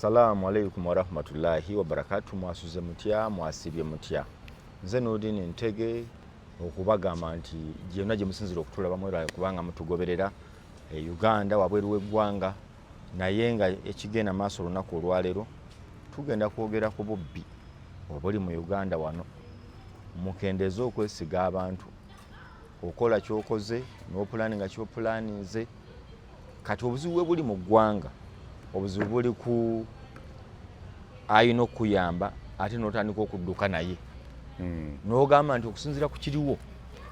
Salaamu alaikum warahmatullahi wabarakatu. Mwasuze mutya? Mwasibye mutya? Nze Nurdin Ntege okubagamba nti gyonna gye musinzira okutulaba, mwebale kubanga mutugoberera e Uganda, wabweru w'eggwanga. Naye nga ekigenda maaso, olunaku olwaleero tugenda kwogera ku bubbi obuli mu Uganda wano. Mukendeeze okwesiga abantu. Okola kyokoze n'opulaninga kyopulaninze. Kati obuzibu bwe buli mu ggwanga, obuzibu buli ku ayina okukuyamba, ate n'otandika okudduka naye n'ogamba nti okusinziira ku kiriwo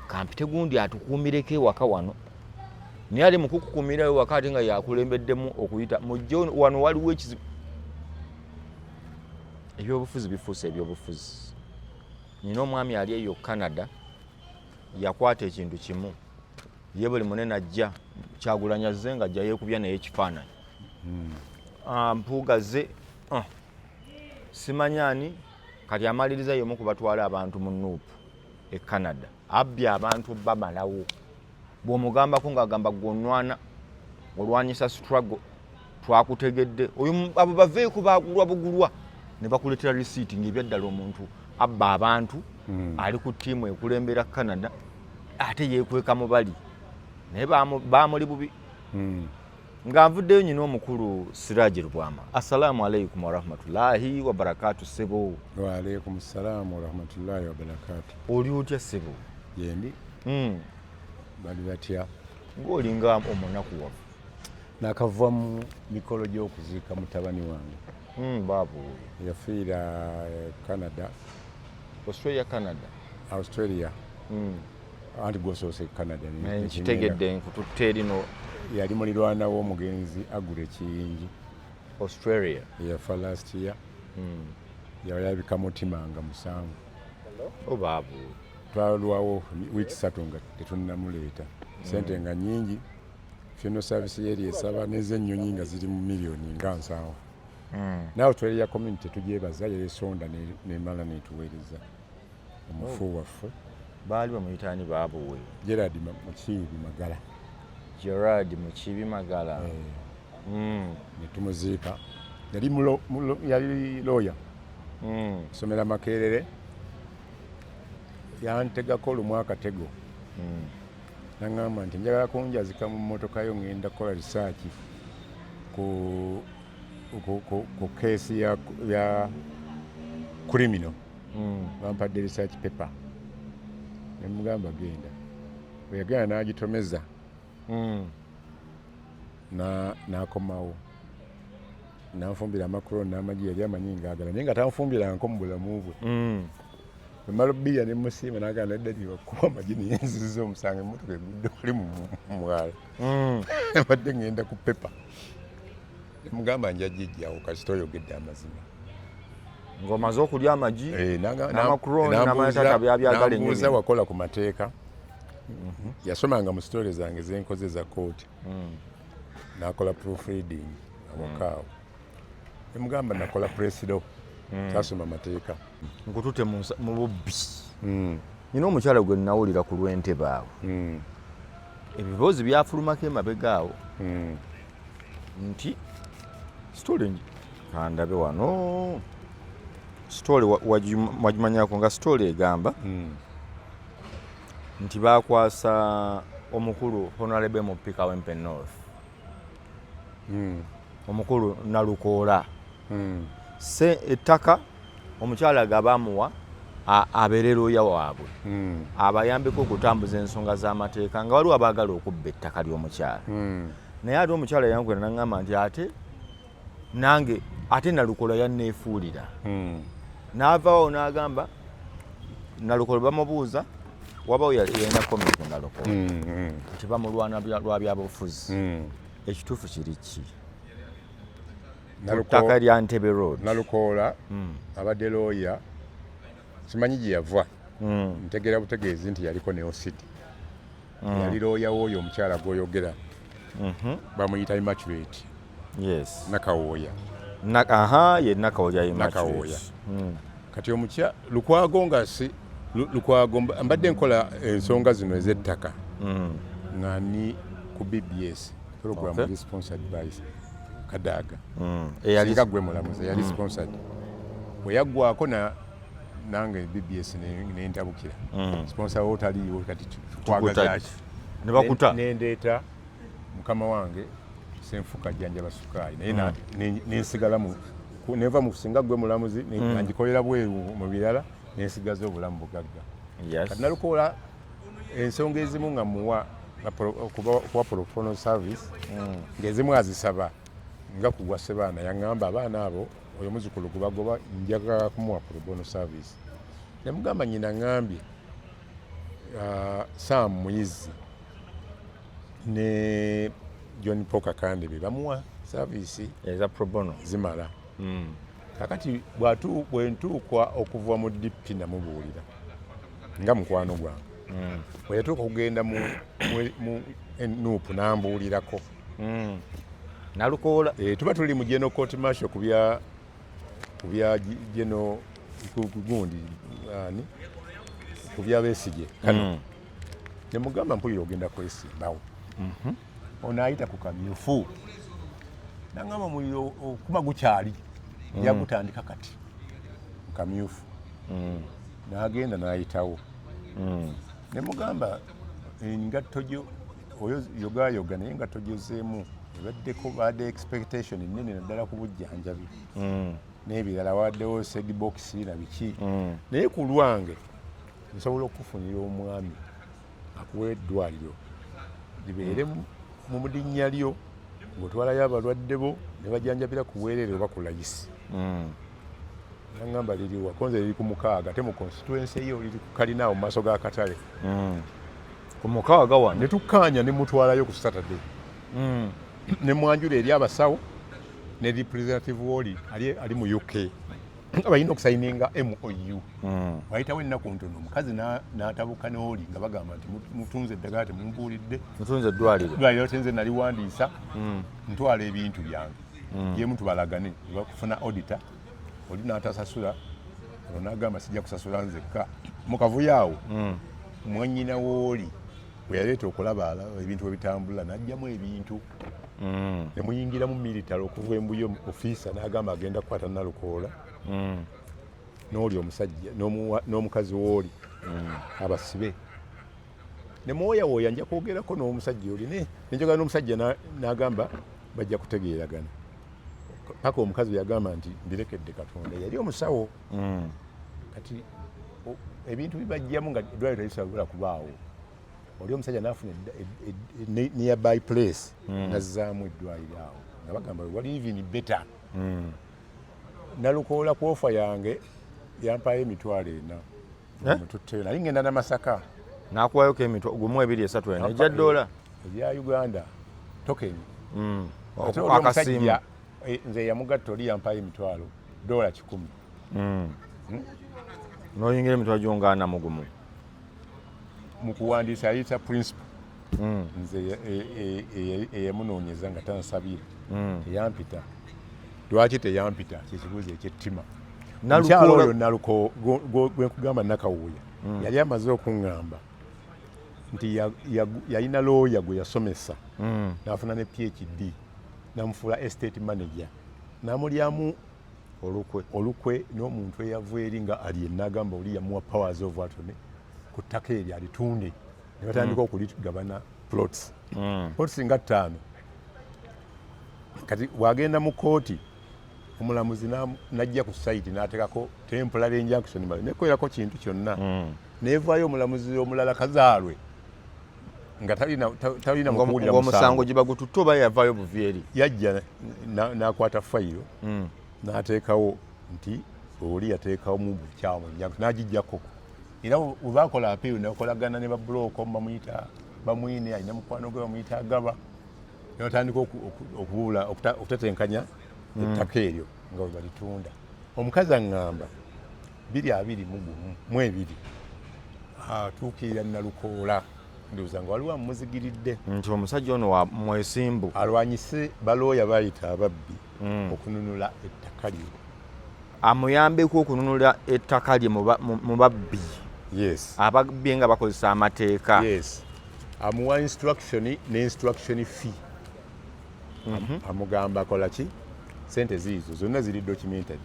kampite gundi atukuumireko ewaka wano, naye ali mukukukuumirayo waka ate nga yakulembeddemu okuyita mujje wano. Waliwo ekizibu, ebyobufuzi bifuuse ebyobufuzi. Nina omwami ali eyo Canada, yakwata ekintu kimu, ye buli munene ajja, Kyagulanyi azze nga ajja yeekubya naye ekifaananyi. Ah, Mpuuga ze, ah, simanyi ani. Kati amaliriza y'omu ku batwala abantu mu NUP e Canada, abbye abantu bamalawo. Bw'omugambako ng'agamba gw'onwana olwanyisa struggle, twakutegedde oyo. Abo baveeko, bagulwa bugulwa ne bakuleetera risiiti ng'ebyaddala omuntu abba abantu. Ali ku ttiimu ekulembera Canada, ate yeekweka mu bali, naye baamuli bubi. Nga nvuddeyo, nyina omukulu Siraji Lubwama. Assalaamu alaikum warahmatullahi wabarakatu, ssebo. Waalaikum salaamu warahmatullahi wabarakatu. Oli otya, ssebo? Yendi. Bali batya? Ng'olinga omunaku wafu. Nakava mu mikolo gy'okuziika mutabani wange. Baabu. Yafiira Canada. Australia, Canada? Australia. Anti gwosoose Canada. Nkitegedde, nkututte erino. Yali mulirwana w'omugenzi Agure Kiyingi. Australia. Yafa last year. Yalabika mutima nga 7. Obaabu. Twalwawo wiiki 3 nga tetunnamuleeta. Sente nga nyingi, funeral service yeri esaba n'ez'ennyonyi nga ziri mu miliyoni nga 70. Naye Australia community tugyebaza, yesonda nemala netuweereza omufu waffe. Baali bamuyitaani baabuwe? Gerard Mukiibi Magala. Gerard Mukiibi Magala. Eh, netumuziika. Yali yali lawyer, somera Makerere. Yantegako olumu akatego, naŋŋamba nti njagala kunjazika mu mmotoka yo, ŋŋenda kukola research ku case ya criminal. Bampadde research paper. Nemugamba genda. Bwe yagenda n'agitomeza, n'akomawo nanfumbira amakuroni n'amagi. Yali amanyi ngaagala, naye nga tanfumbirangako mu bulamu bwe. Bwemala obbirya ne musiima, n'agamba nedda, wakuba amagi neyenziza omusango, emmotoka egudde wali mu mwala. Mbadde ŋŋenda ku paper. Nemugamba nja gijjawo kasita oyogedde amazima. Ng'omaze okulya amagi Eh, n'amakuroni n'amatata byabyagala ennyo nambuuza bino. Wakola ku mateeka? Yasomanga mu story zange zenkoze za kooti, n'akola proofreading awakaawo. Nemugamba nakola press law, sasoma mateeka. Nkutute mu bubbi. Nina omukyala gwe nawulira ku lw'Entebe awo, ebiboozi byafulumako emabega awo nti story, kandabe wano story wagimanyako, nga story egamba nti bakwasa omukulu Honorable MP Kawempe North, omukulu Nalukoola, se ettaka omukyala ga bamuwa abeere looya waabwe, abayambeko okutambuza ensonga z'amateeka, nga waliwo abaagala okubba ettaka ly'omukyala. Naye ate omukyala yankwera naŋŋamba nti ate nange ate Nalukola yanneefuulira. N'avaawo n'agamba Nalukola bamubuuza wabawo yalina comment ku Nalukola nti bamulwana lwa byabufuzi. Ekituufu kiri ki ku ttaka lya Ntebe Road? Nalukoola abadde looya, simanyi gye yava. Ntegeera butegeezi nti yaliko ne OCD. Yali looya w'oyo omukyala gw'oyogera, bamuyita Immaculate Nakawooya. Aha, ye Nakawooya. Nakawooya. Kati omukya Lukwago nga si Lukwago, mbadde nkola ensonga zino ez'ettaka nga ni ku BBS program, sponsored by Kadaga. Eyali Singa Gwe Mulamuzi yali sponsored. Bwe yaggwako nange BBS nentabukira. Sponsor wo taliiwo, kati tukwagaza ki? Ne bakuta. Nendeeta mukama wange Senfuka, jjanjaba sukaali, naye nensigala neva mu Singa Gwe Mulamuzi, ngikolera bweru mu birala, nensigaza Obulamu Bugagga. Kati Nalukoola ensonga ezimu nga muwa nga kuwa pro bono service, ng'ezimu azisaba, nga kugwa Sebaana yaŋŋamba abaana abo, oyo muzukulu gubagoba, njagala kumuwa pro bono service. Nemugamba nyina ŋŋambye Sam Muyizi ne John Paul Kakande be bamuwa service eza pro bono. Zimala. Kakati bwe ntuukwa okuva mu DP, namubuulira nga mukwano gwange. Bwe yatuuka okugenda mu NUP, nambuulirako. Nalukoola. Eh, tuba tuli mu general court martial ku bya geno ku gundi ani, ku bya Besigye kano. Ne mugamba, mpulira ogenda kwesimbawo. Ono ayita ku kamyufu, nangamba omuliro okuba gukyali, yagutandika kati mu kamyufu. N'agenda n'ayitawo. Ne mugamba engatto gyo oyo yogayoga, naye engatto gyozeemu ebaddeko badde expectation nene, naddala ku bujjanjabi n'ebirala, waddewo sedbox na biki. Naye ku lwange nsobola okufunira omwami akuwa eddwaliro libeere mu linnya lyo, ng'otwalayo abalwadde bo ne bajanjabira ku bwereere oba ku layisi. Nagamba liriwa? Konze liri ku mukaaga, ate mu constituency yo liri ku kalinaawo mu maaso g'akatale. Ku mukaaga wano? Ne tukkaanya, ne mutwalayo ku Saturday. Ne mwanjula eri abasawo ne representative woli ali mu UK nga balina okusayininga MOU. Wayitawo ennaku ntono, omukazi n'atabuka n'oli nga bagamba nti mutunze eddagala temumbuulidde. Mutunze eddwaliro. Ddwaliro tenze naliwandiisa. Ntwala ebintu byange yemu tubalagane. Bakufuna auditor, oli n'atasasula, ono n'agamba sijja kusasula nzekka. Mu kavuyo awo, mwannyina wooli bwe yaleeta okulaba ebintu bwe bitambula, n'ajjamu ebintu ne muyingiramu military okuva embuyo. Ofiisa n'agamba agenda kukwata Nalukoola n'oli omusajja n'omukazi wooli abasibe. Ne mwoyawooya, nja kwogerako n'omusajja oli nenjogera n'omusajja, n'agamba bajja kutegeeragana, paka omukazi bwe yagamba nti mbirekedde Katonda, yali omusawo. Kati ebintu bibajjamu nga eddwaliro terisobola kubaawo. Oli omusajja n'afuna nearby place, nazzaamu eddwaliro awo nga bagamba wali even better. Nalukoola ku offer yange yampayo 400,000. Eh? Mututteyo, nali ngenda namasaka. Nakuwayoko emitwa gumu, ebiri, esatu, ena, ejja ddoola? Ebya Uganda token. Ate oli Akasimu. omusajja nze yamugatta, oli yampayo emitwalo $100. N'oyingira emitwalo gyo nga 41. Mu kuwandiisa ayita principal. Nze eyamunoonyeza nga tansabye, teyampita. Lwaki teyampita? Kyekibuuzo ekyettima. Omukyala oyo Naluko gwe nkugamba, Nakawuuya, yali amaze okuŋŋamba nti yalina looya gwe yasomesa n'afuna ne PhD, namufuula estate manager, namulyamu olukwe. Olukwe n'omuntu eyava eri nga ali enagamba oli yamuwa powers of attorney ku ttaka eryo alitunde, ne batandika okuligabana plots, plots nga ttaano. Kati bw'agenda mu kooti, omulamuzi n'ajja ku site n'ateekako temporary injunction male nekolerako kintu kyonna. Nevaayo omulamuzi omulala Kazaalwe nga talina mukuwulira. Ng'omusango gye bagututte oba yavaayo buvi eri? Yajja n'akwata fayiro n'ateekawo nti oli yateekawo mu bukyamu injunction, n'agijjako. Era bwe bakola appeal, nebakolagana ne babulooko bamuyita Bamwine, alina mukwano gwe bamuyita Agaba, ne batandika okutetenkanya ettaka eryo nga bwe balitunda. Omukazi aŋŋamba 2021 mu ebiri atuukirira Nalukoola, ndowooza nga waliwo amuzigiridde. Nti omusajja ono wa mwesimbu. Alwanyise balooya bayita ababbi okununula ettaka lye. Amuyambeko okununula ettaka lye mu babbi. Yes. Ababbi nga bakozesa amateeka. Yes, amuwa instruction ne instruction fee. Amugamba akola ki? Sente ziizo zonna ziri documented.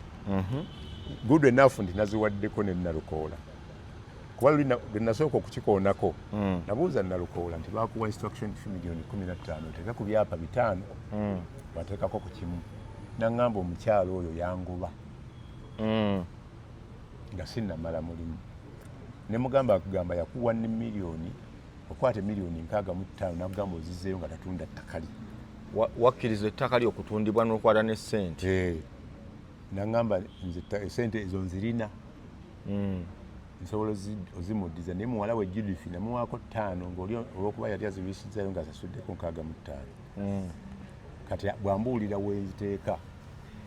Good enough nti naziwaddeko ne Nalukoola, kuba luli lwe nasooka okukikoonako, nabuuza Nalukoola nti bakuwa instruction fee miliyoni 15, oteeke ku byapa 5, bateekako ku kimu. Naŋŋamba omukyalo oyo yangoba nga sinnamala mulimu. Ne mugamba akugamba yakuwa ne miliyoni, okwata miliyoni 65, nakugamba ozizeeyo nga tatunda ttaka li. Wakkiriza ettaka lyo okutundibwa n'okwata ne ssente? Eh. Naŋŋamba nze esente ezo nzirina, nsobola ozimuddiza, naye muwala we Judith namuwaako ttaano ng'oli olwokuba yali azirwisizzayo ng'asasuddeko 65. Kati bwambuulira wenziteeka.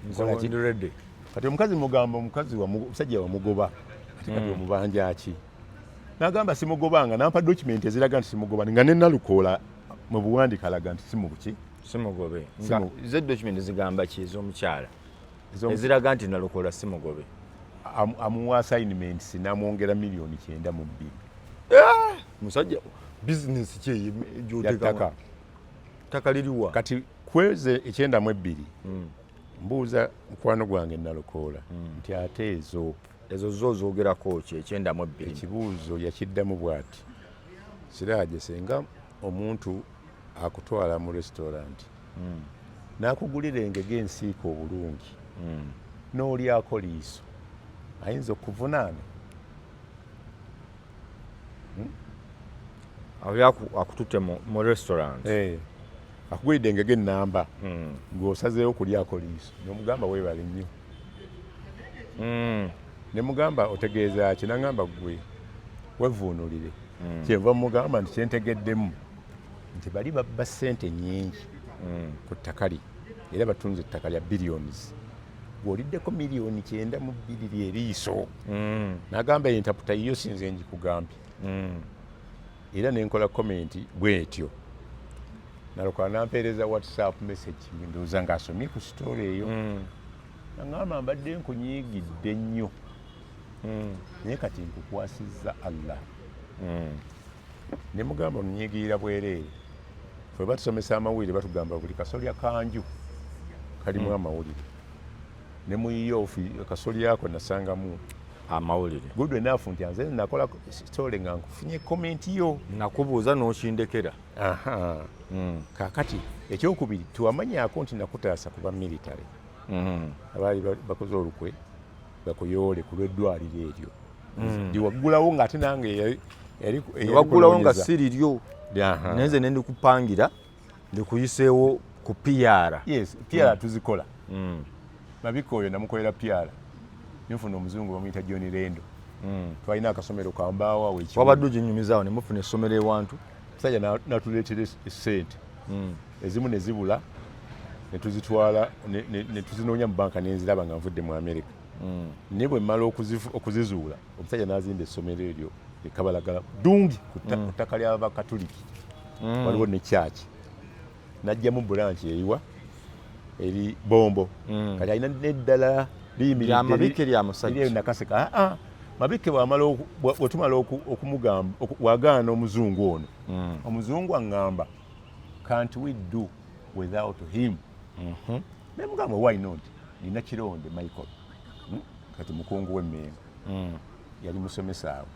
Nze Nkola ki? Ndi ready. Kati omukazi mugamba omukazi omusajja wamugoba, ate kati omubanja ki? Nagamba simugobanga, nampa document eziraga nti simugoba, nga ne Nalukoola mu buwandiike alaga nti simubuki. Simugobe. Nga ze document zigamba ki ez'omukyala Ez'omu- eziraga nti Nalukoola simugobe? Amuwa assignments n'amwongera miliyoni 92. Musajja, bizinesi ki eyo Yattaka. gy'oteekamu? Ttaka liriwa? Kati kweze 92, mbuuza mukwano gwange Nalukoola nti ate ezo Ezo zo zoogerako ki, 92? Ekibuuzo yakiddamu bw'ati: Siraje, senga omuntu akutwala mu restaurant n'akugulira engege ensiika obulungi n'olyako liiso, ayinza okuvunaana? Awo akututte mu restaurant. Eh, akugulidde engege ennamba, ng'osazeewo kulyako liiso, n'omugamba weebale nnyo. Ne mugamba otegeeza ki? Nagamba gwe wevuunulire. Kyenva mugamba nti kyentegeddemu nti bali babba ssente nnyingi ku ttaka li, era batunze ettaka lya billions, gw'oliddeko miliyoni 92 lyeriiso. Nagamba entaputa yiyo, sinze ngikugambye. Era nenkola comment bwetyo, Nalukoola nampeereza WhatsApp message, ndowooza ng'asomye ku story eyo. Naŋŋamba mbadde nkunyiigidde nnyo, naye kati nkukwasizza Allah. Ne mugamba onyiigirira bwereere, ffe batusomesa amawulire, batugamba buli kasolya kanju kalimu amawulire. Ne muyiyo kasolya ako nasangamu amawulire. Good enough nti nze nakola story nga nkufunye comment yo. Nakubuuza n'okindekera. Aha. Kaakati ekyokubiri, tiwamanyako nti nakutaasa kuba military abaali bakoze olukwe bakuyoole ku lw'eddwaliro eryo liwaggulawo, ng'ate nange eyali Waggulawo nga kunoonyeza. si liryo. Aha. Naye nze ne ndikupangira, ndikuyiseewo ku PR. Yes, PR tuzikola. Mabika oyo namukolera PR, nenfuna omuzungu bamuyita John Rendo. Twalina akasomero kambaawo awo ekibuga. Wabadde oginyumizaawo ne mufuna essomero ewantu. Musajja natuleetera essente ezimu ne zibula, ne tuzitwala ne tuzinoonya mu banka, nenziraba nga nvudde mu America. Naye bwe mmala okuzizuula, omusajja n'azimba essomero eryo ekabalagala ddungi ku ttaka ly'Abakatuliki, waliwo ne kyaki, n'ajjamu branch eriwa eri Bombo. Kati alina n'eddala liyimiridde. Lya Mabike, lya musajja? Liri Nakaseka. Aa, Mabike bwamala bwe tumala okumugamba wagaana omuzungu ono, omuzungu aŋŋamba, "Can't we do without him?" Nemugamba, "Why not? Nina Kironde Michael." Kati mukungu w'Emmengo, yali musomesa awo.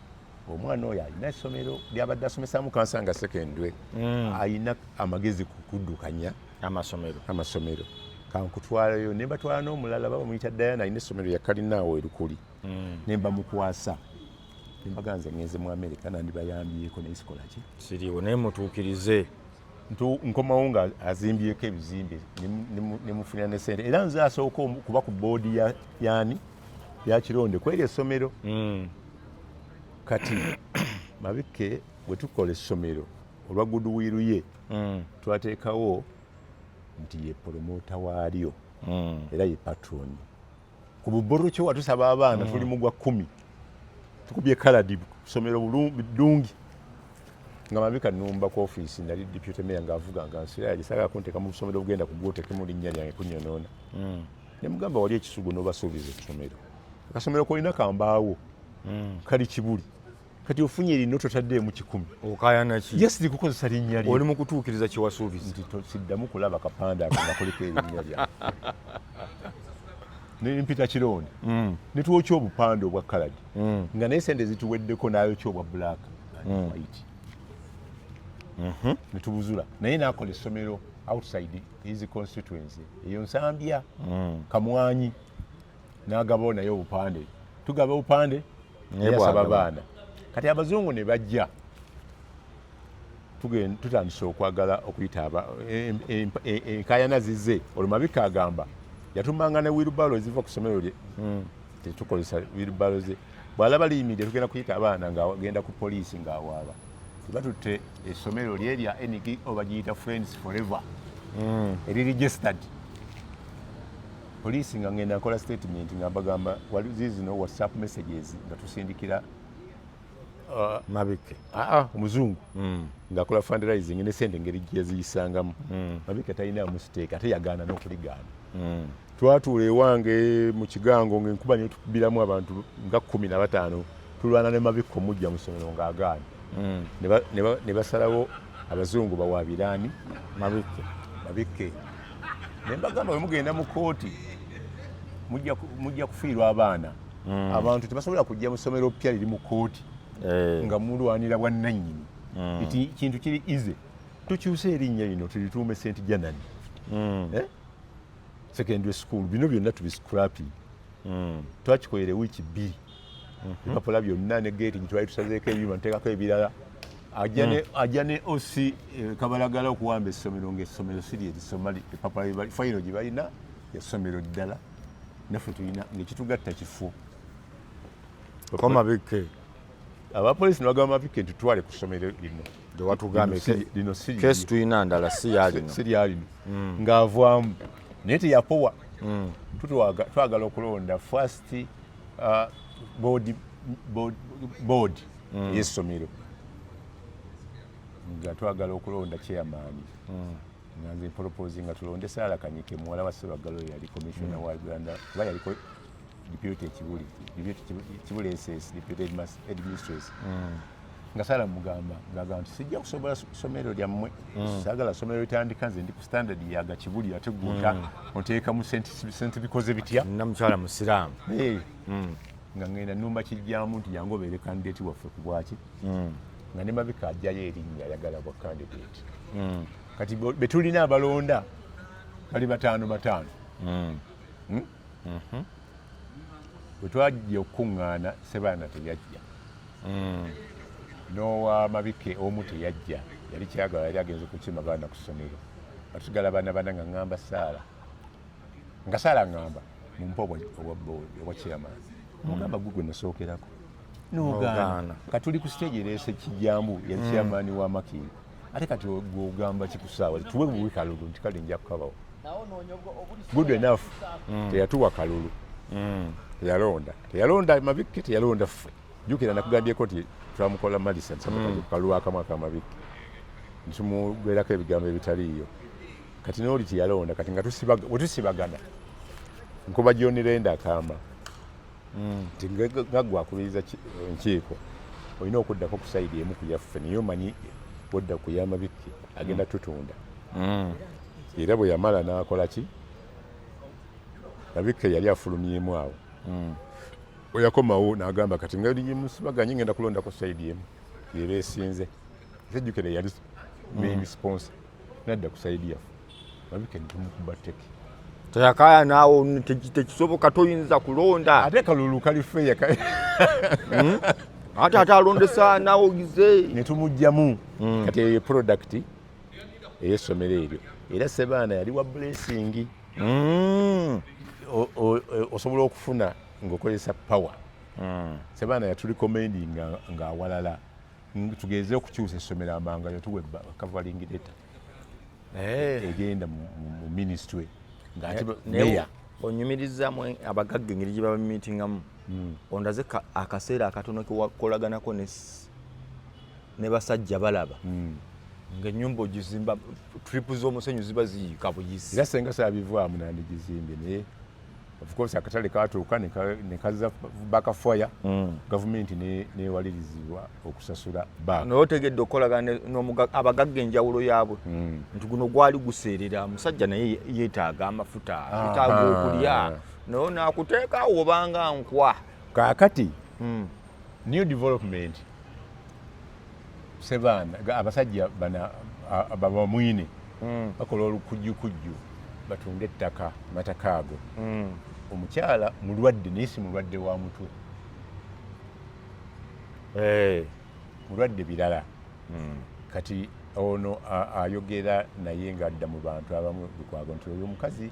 Omwana oyo alina essomero lyabadde asomesamu Kansanga Secondary, alina amagezi ku kuddukanya amasomero. Amasomero. Kankutwalayo. Ne batwala n'omulala baba muyita Diana, alina essomero yakalinaawo erukuli. Ne mbamukwasa, nembaga nze ngenze mu America, nandibayambyeko naye sikola ki? Siriiwo, naye mutuukirize. Nkomawo nga azimbyeko ebizimbe, nemufunira ne sente, era nze asooka kuba ku boodi yani ya Kironde kweri essomero. Kati Mabike bwe tukola essomero, olwa goodwill ye, twateekawo nti ye promoter waalyo era ye patron. Ku buborokyo watusaba abaana, tuli mu gwa 10, tukubye kaladi ssomero ddungi, nga Mabika numba ku ofiisi, nali deputy mayor, ng'avuga nga nsiraje, saagala kunteeka mu busomero bugenda kugwotekemu linnya lyange kunyonoona. Ne mugamba wali ekisugu n'obasuubiza essomero, akasomero kolina kambaawo kali Kibuli. Kati ofunye erino, totaddeemu 100. Okayana ki? Yes, likukozesa linnya lye. Oli mu kutuukiriza kyewasuubiza. Nti siddamu kulaba kapande ako nga kuliko erinnya lyange. Nempita Kironde ne twokya obupande obwa coloured, nga naye sente zituweddeko, n'ayokya obwa black and white ne tubuzula. Naye n'akola essomero outside his constituency, eyo Nsambya Kamwanyi, n'agabawo naye obupande. Tugaba obupande, Naye naye asaba bw'agaba. baana. Kati abazungu ne bajja, tutandise okwagala okuyita enkayana zize. Olwo Mabika agamba yatumanga ne wheelbarrow eziva ku ssomero lye, tetukozesa wheelbarrow ze. Bw'alaba liyimiridde, tugenda kuyita abaana, ng'agenda ku poliisi ng'awaaba tebatutte essomero lye lya NGO, bagiyita Friends Forever, eri registered. Poliisi nga ngenda nkola statement nga mbagamba zizino WhatsApp messages nga tusindikira Mabike. Aa, omuzungu ng'akola fundraising ne sente engeri gyeziyisangamu. Mabike talinamu siteeka, ate yagaana n'okuligaana. Twatuula ewange mu kigango ng'enkuba netukubiramu, abantu nga 15, tulwana ne Mabike omujja mu ssomero ng'agaana. Ne basalawo abazungu bawaabiraani. Mabike. Mabike. Ne mbagamba, bwe mugenda mu kooti mujja kufiirwa abaana. Abantu tebasobola kujja mu ssomero ppya liri mu kooti nga mulwanira bwannannyini. Eti kintu kiri easy, tukyuse erinnya lino tulituume St Janan, eh? Secondary school. Bino byonna tubiscrapping. Twakikolera wiiki 2, ebipapula byonna ne geeti gye twali tusazeeko ebyuma, nteekako ebirala. Ajja ne OC Kabalagala okuwamba essomero, ngaessomero siri erisoma. Epapula fayiro gye balina essomero ddala, naffe tulina ngaekitugatta kifo. Ko Mabike. Abapoliisi ne bagamba Mabike nti tutwale ku ssomero lino. Tewatugambye. Lino si Kesi tulina ndala, si ya lino. Si lyalino. Ng'avaamu, naye teyapowa. Twagala okulonda first board y'essomero, nga twagala okulonda chairman, nga nze propose nga tulonde Saala Kanyike, muwala wa Sebagalo, yali commissioner wa Uganda, kuba yaliko deputy Kibuli, deputy Kibuli SS, deputy headmistress. Nga Saala mugamba, ng'agamba nti sijja kusobola ssomero lyammwe, saagala ssomero litandika, nze ndi ku standard yaga Kibuli, ate gwota onteeka mu sente bikoze bitya? Nina mukyala musiraamu. Nga ngenda numba kijjamu nti jangu obeere candidate waffe ku bwaki, nga ne Mabika ajjayo erinnya ayagala bwa candidate. Kati be tulina abalonda bali bataano bataano. Bwe twajja okukuŋŋaana, Sebaana teyajja, n'owa Mabike omu teyajja, yali kyagala, yali agenze kukima baana ku ssomero. Batusigala baana bana, nga ŋŋamba Saala, nga Saala ŋŋamba mumpe obwa chairman. Mugamba gwe gwe nasookerako nogaana. Nogaana. Katuli ku stage ereese Kijambu, yali chairman wa Makiri, ate kati gwe ogamba kikusaawa tuwe buwi kalulu, nti kale nja kukabawo. Good enough, teyatuwa kalulu. Teyalonda, teyalonda Mabike, teyalonda ffe. Jjukira nakugambyeko nti twamukola malisa kalulu akamu akamabike ntumugwerako ebigambo ebitaliiyo. Kati nooli teyalonda. Kati nga bwe tusibagana, nkuba John Renda akama nti nga gwe akubiriza enkiiko, olina okuddako ku side emu ku yaffe, naye omanyi bwodda ku yamabike agenda tutunda. Era bwe yamala n'akola ki, Mabike yali afulumyemu awo. Bwe yakomawo n'agamba kati nga musibaganye, ngenda kulondako side emu yeba esinze. Sejjukira yali main sponsor, nadda ku side yaffe, Mabike netumukuba teke. Teyakaya naawo, tekisoboka, toyinza kulonda. Ate kalulu kali fair. Ate alondesa naawe ogize. Netumugjamu. Kati eyo product ey'essomero eryo. Era Sebaana yali wa blessing. Osobola okufuna ng'okozesa power. Sebaana yaturecommendinga ng'awalala tugeze okukyusa essomero amanga, yatuwa covering letter egenda mu ministry ng'ate Naye meya. Onyumirizamu abagagga engeri gye babamiitingamu. Ondaze akaseera akatono kewakolaganako ne basajja balaba ng'ennyumba ogizimba, trip z'omusenyu ziba ziyiika buyisi. Era senga saabivaamu nandigizimbye, naye Of course akatale katuuka ne kaza bakafaya, gavumenti newalirizibwa okusasula back. Naye otegedde okukolagana abagagga, enjawulo yaabwe nti guno gwali guseerera musajja, naye yeetaaga amafuta, yeetaaga okulya, naye naakuteekaawo obanga nkwa. Kaakati new development, sebaana abasajja bana babamwine bakola olukujjukujju batunde ettaka, amataka ago. Omukyala mulwadde, naye si mulwadde wa mutwe, mulwadde birala. Kati ono ayogera naye ng'adda mu bantu abamu, Lukwago, nti oyo omukazi,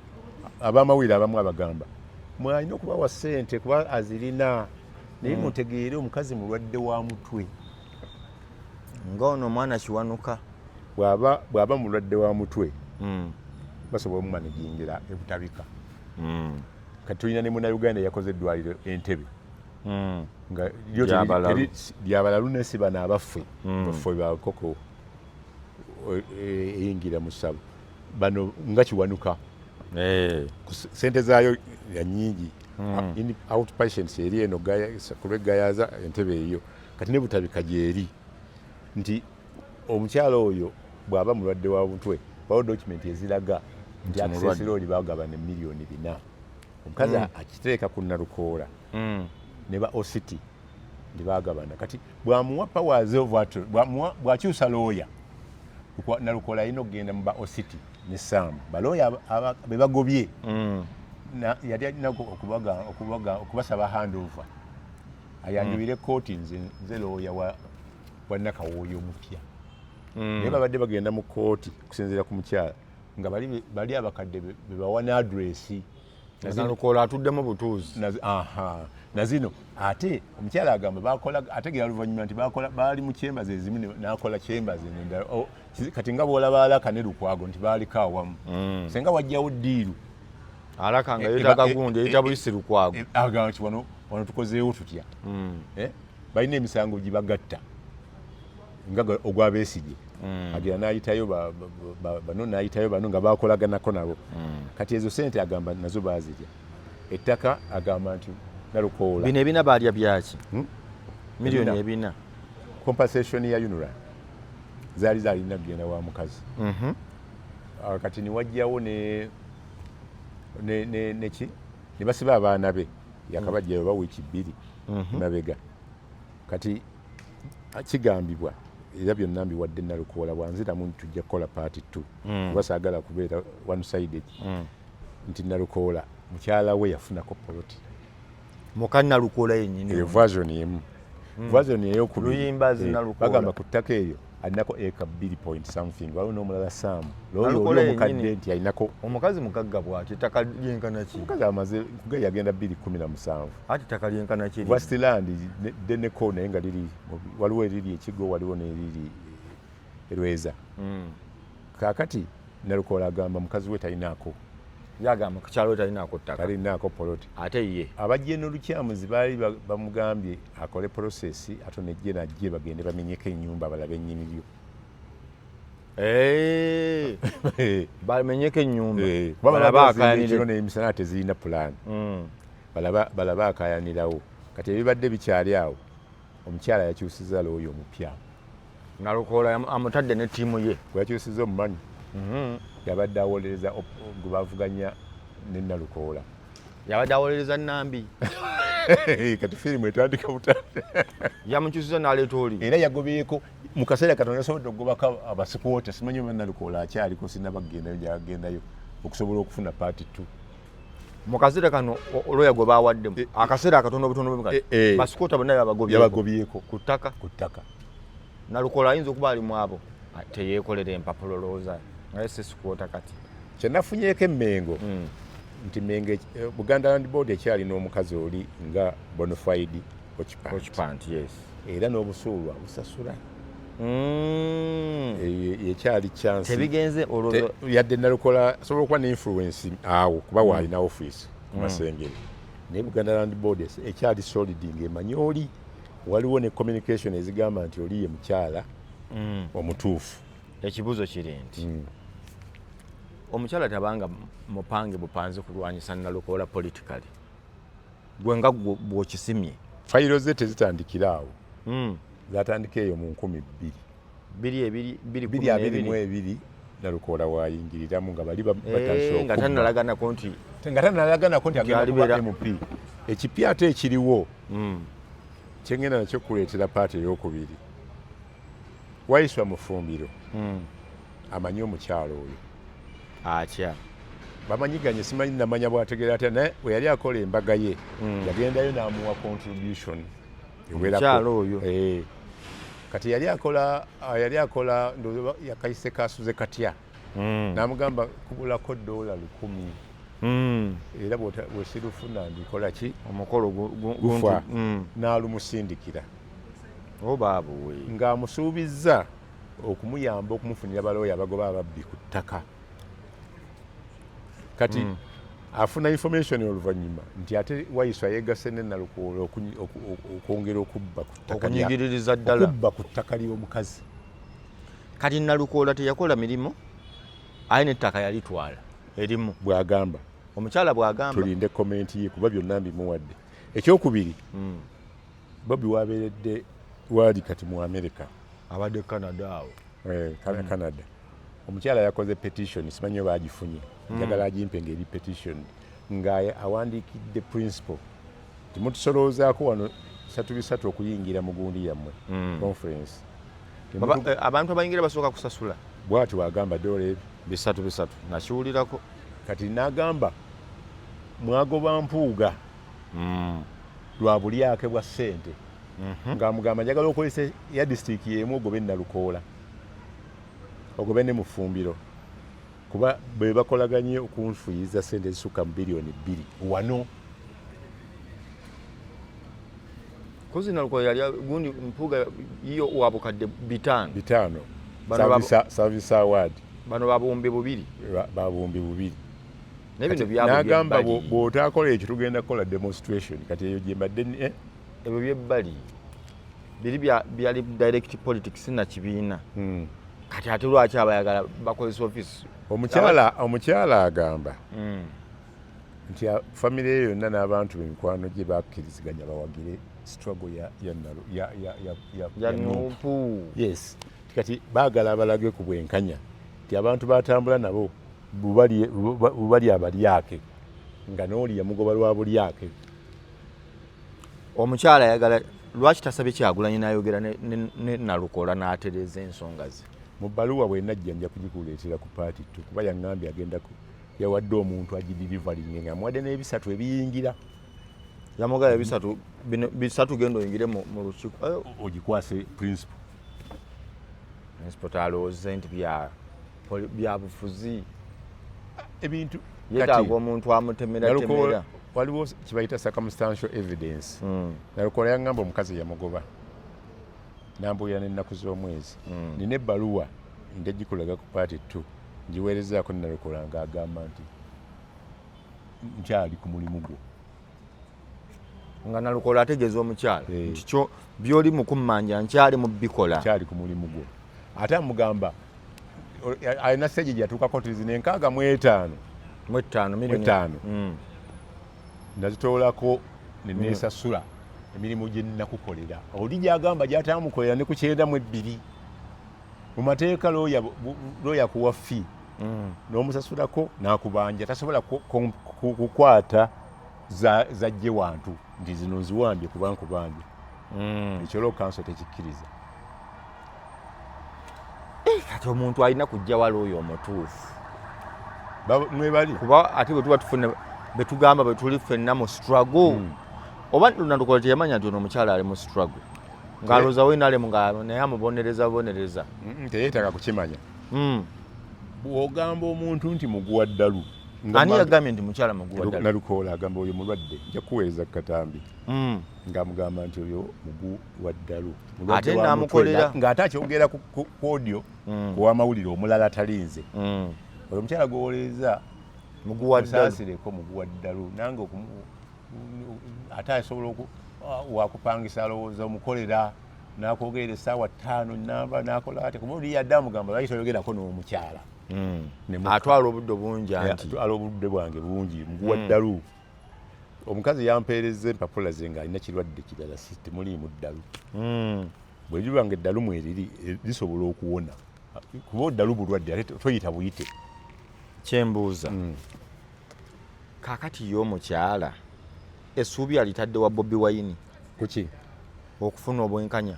abamawulire abamu abagamba mwalina okubawa ssente kuba azirina, naye mutegeere omukazi mulwadde wa mutwe. Nga ono omwana Kiwanuka. Bw'aba mulwadde wa mutwe, basobola omumanagingira ebutabika. Kati tulina ne Munauganda yakoze eddwaliro Entebe nga lyo lyabalalu, nesi bano abaffe baffe bakoko eyingira mu ssabo, bano nga Kiwanuka, sente zaayo ya nyingi. Outpatients eri eno ku lw'Eggayaza, Entebe eyo, kati ne Butabika gyeri, nti omukyalo oyo bw'aba mulwadde wa mutwe, waliwo document eziraga nti Access Road bagabana 4,000,000. Omukazi akiteeka ku Nalukoola ne ba Ositi nti bagabana. Kati bwamuwa powers of bwakyusa looya, Nalukoola alina okugenda mu ba Ositi ne Sam, balooya be bagobye. Yali alina okubasaba handover, ayanjulire kooti, nze looya wa Nakawooya omupya. Naye babadde bagenda mu kooti okusinziira ku mukyala nga bali abakadde bebawa ne address. Nalukoola atuddemu butuuzi. Nazino ate omukyala agamba bakola, ategera luvannyuma nti bakola, baali mu chambers ezimu, nakola chambers endala. Kati nga bwolaba Alaka ne Lukwago nti baaliko awamu, senga wajjawo deal. Alaka nga yeetaaga gundi, eyita buyisi Lukwago. Agamba nti wano tukozeewo tutya? Balina emisango gibagatta nga ogwabesigye, agera n'ayitayo bano, n'ayitayo bano nga bakolaganako nabo. Kati ezo sente agamba nazo bazirya. Ettaka agamba nti Nalukoola Bino ebina baalya byaki? Miliyoni ebina. Compensation ya UNRA zaali zalina kugenda wa mukazi. Kati niwajjawo neki ne basiba abaana be, yakabajjayo ba wiiki 2 mabega. Kati kigambibwa, era byonna mbiwadde Nalukoola, bwanziramu tujja kukola part two, kuba saagala kubeera one sided, nti Nalukoola mukyala we yafunako poloti. Muka Nalukoola yennyini? Eyo version emu. Version eyokubiri, Luyimbazi Nalukoola. bagamba ku ttaka eryo alinako eka 2 point something. Waliwo n'omulala Sam, looyo Nalukoola oli omukadde yennyini. nti alinako. Omukazi mugagga bw'ati, ettaka lyenkana ki? Omukazi amaze kuga yagenda 217. Ati ettaka lyenkana ki? Westland ddeneko, naye nga liri waliwo eriri Ekigo, waliwo n'eriri Erweza. Kaakati Nalukoola agamba mukazi we talinaako. Yagamba ku kyalo talinaako ttaka. Talinaako poloti. Ate ye? Abajje n'olukyamuzi baali bamugambye akole process, ate nejje najje bagende bamenyeko ennyumba balabe ennyini lyo. Bamenyeko ennyumba. Kuba balabe balaba ekiro akayanire. N'emisana tezirina pulaani. Balaba akayanirawo. Kati ebibadde bikyali awo, omukyala yakyusiza looya omupya. Nalukoola amutadde ne ttiimu ye. Gwe yakyusiza omumanyi? Yabadde awolereza gwe bavuganya ne Nalukoola. Yabadde awolereza Nambi. Kati firimu etandika buta. Yamukyusiza n'aleeta oli. Era yagobyeko mu kaseera katono, yasobodde okugobako abasikuwota. Simanyi oba Nalukoola akyaliko, sinaba kugendayo, gyagendayo okusobola okufuna part two. Mu kaseera kano olwoya gwe bawaddemu akaseera akatono obutono bwe kati, basikuota bonna yabagobyeko. Yabagobyeko. Ku ttaka. Ku ttaka. Nalukoola ayinza okuba ali mu abo teyeekolera empapula, olowooza naye si sikuota kati. Kyenafunyeeko emmengo nti Mengo Buganda Land Board ekyalina omukazi oli nga bonafide occupant. Occupant, yes. Era n'obusuulu abusasula. Ekyali chance. Tebigenze olwo. Yadde Nalukola asobola okuba ne influence awo kuba waalina office ku Masengere, naye Buganda Land Board ekyali solid ng'emanyi oli. Waliwo ne communication ezigamba nti oli ye mukyala omutuufu. Ekibuuzo kiri nti Omukyala tabanga mupange bupanze kulwanyisa Nalukoola politically, gwe nga bw'okisimye. Fayiro ze tezitandikira awo. Zatandika eyo mu 2000. Bbiri ebiri bbiri bbiri kumi abiri mu n'ebiri. Ebiri Nalukoola wayingiriramu nga bali batandise Eh, nga okubba. tannalaganako nti Nga tanalaganako nti agenda kuba alibeera- MP. Ekipya ate ekiriwo kyengenda nakyo kuleetera part eyokubiri, Waiswa Mufumbiro amanyi omukyalo oyo. Atya? Bamanyiganye, simanyi namanya bwategeera atya, naye bwe yali akola embaga ye yagendayo n'amuwa contribution ewerako. Omukyala oyo. Eh. Kati yali akola ndowooza yakayise kasuze katya, n'amugamba kubulako $1,000 era bwesirufuna ndikola ki? Omukolo Gufa. N'alumusindikira. Obaabuwe. Ng'amusuubizza okumuyamba okumufunira balooya abagoba ababbi ku ttaka. Kati afuna information oluvannyuma nti ate Waiswa yeegase ne Nalukoola okwongera okubba ku ttaka okunyigiririza ddala. Okubba ku ttaka ly'omukazi. Kati Nalukoola teyakola mirimu, aye nettaka yalitwala erimu. Bw'agamba. Omukyala bw'agamba. Tulinde comment ye kuba byonna mbimuwadde. Ekyokubiri, Bobi wabeeredde waali kati mu America. Abadde Canada awo. Eh, Canada. Omukyala yakoze petition, simanyi oba agifunye, njagala agimpe ng'eri petition nga awandiikidde principal nti mutusoloozaako wano satu bisatu okuyingira mu gundi yammwe conference. Abantu abayingira basooka kusasula. Bw'ati wagamba dola ebi bisatu bisatu, nakiwulirako. Kati n'agamba mwagoba Mpuuga lwa bulyake bwa ssente, ng'amugamba njagala okozesa ya disitulikiti y'emu ogobe Nalukoola, ogobe ne Mufumbiro, kuba bwe bakolaganye okunfuyiza ssente ezisukka mu 2 biliyoni wano. Kozi Nalukoola yali gundi Mpuuga yiyo wa 500,000. 500. Bano Service award. Bano babuwumbi bubiri. Babuwumbi bubiri. Naye bino Kati byabwe n'agamba byebbali. Bw'otaakola ekyo tugenda kukola demonstration. Kati eyo gye mbadde Ebyo byebbali biri byali direct politics na kibiina. Kati ate lwaki abayagala bakozesa office? Omukyala agamba nti famire ye yonna n'abantu bemikwano gye bakkiriziganya bawagire struggle ya, Nalu- ya, ya, ya, ya, ya ya NUP. NUP. Yes, kati baagala abalage ku bwenkanya nti abantu batambula nabo bubali abalyake nga n'oli yamugoba lwa bulyake. Omukyala ayagala lwaki tasabye Kyagulanyi n'ayogera ne Nalukoola n'atereeza ensonga ze? Mu bbaluwa bwenajja nja kugikuleetera ku part two, kuba yaŋŋambye agenda yawadde omuntu agideliveringe nga amuwadde n'ebisatu ebiyingira. Yamugaba bisatu bino bisatu, genda oyingire mu lukiiko. Ogikwase principal. Principal talowooze nti bya bufuzi. Ebintu yeetaaga omuntu amutemeratemera. Waliwo kibayita circumstantial evidence. Nalukoola yaŋŋamba omukazi yamugoba nambuulira n'ennaku z'omwezi. Nina ebbaluwa nja gikulaga ku part two, ngiweerezaako Nalukoola ng'agamba nti nkyali ku mulimu gwo. Nga Nalukoola ategeeza omukyala Eh. nti kyo byoli mu kummanja nkyali mu bikola. Nkyali ku mulimu gwo. Ate amugamba alina stage gyatuukako nti zino 65 mu ttaano miliyoni. Etaano. Nazitoolako neneesasula emirimu gye nnakukolera, oli gyagamba gyatamukolera ne ku 92. Mu mateeka looya kuwa fee n'omusasulako n'akubanja, tasobola kukwata zajje wantu nti zino nziwambye kuba nkubanja. Ekyo law council tekikkiriza. Kati omuntu alina kujja wala oyo omutuufu. Mwebali. Kuba ate bwe tuba tufuna betugamba bwe tuli ffenna mu struggle, oba Nalukoola teyamanya nti ono omukyala ali mu struggle, ng'alowooza wenalemu nga naye amubonereza bonereza. Teyeetaaga kukimanya. Bw'ogamba omuntu nti muguwa ddalu nga Ani yagambye nti mukyala muguwa ddala? Nalukoola agamba oyo mulwadde, nja kuweereza ku katambi ng'amugamba nti oyo mugu wa ddalu. Ate n'amukolera. Ng'ate akyogera ku audio ku wamawulire omulala talinze. Oyo omukyala gwowolereza Muguwa ddalu. Musaasireko, muguwa ddalu nange ate asobola wakupangisa alowooza omukolera nakwogerera essaawa 5 namba nakola ate kuba oli yadde amugamba lwaki toyogerako n'omukyala. Atwala obudde bungi anti. Atwala obudde bwange bungi, muguwa ddalu. Omukazi yampeereza empapula ze ng'alina kirwadde kirala, si temuliimu ddalu. Bwe liba nga eddalu mweriri, lisobola okuwona, kuba oddalu bulwadde ate toyita buyite. Kyembuuza, kaakati ye omukyala essuubi alitadde wa Bobi Wine? Kuki? Okufuna obwenkanya.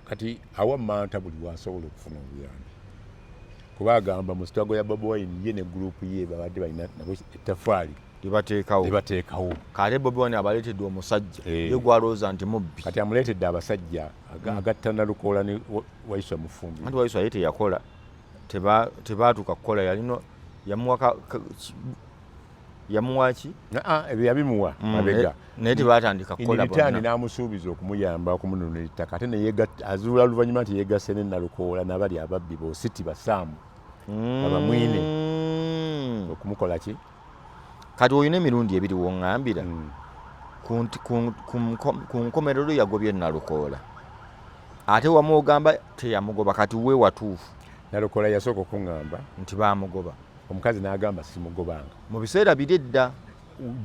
Kati awa manta buli wasobola okufuna obuyambi, kuba agamba mu struggle ya Bobi Wine ye ne group ye babadde balina nabo ettafaali libateekawo. Libateekawo. Kale Bobi Wine abaleetedde omusajja ye gwalowooza nti mubbi. Kati amuleetedde abasajja agatta Nalukoola ne Waiswa Mufumbi. Anti Waiswa ye teyakola, tebaatuuka kukola, yalina yamuwa yamuwa ki? Ebyo yabimuwa mabega. Naye tebatandika kukola. Bonna n'amusuubiza okumuyamba okumununula ettaka, ate azuula oluvannyuma nti yeegasse ne Nalukoola n'abali ababbi bositi basaamu abamwine okumukola ki. Kati olina emirundi ebiri woŋŋambira, ku nkomerero yagobye Nalukoola, ate wamu ogamba teyamugoba. Kati we watuufu? Nalukoola yasooka okuŋŋamba nti bamugoba. Omukazi n'agamba simugobanga. Mu biseera biri edda.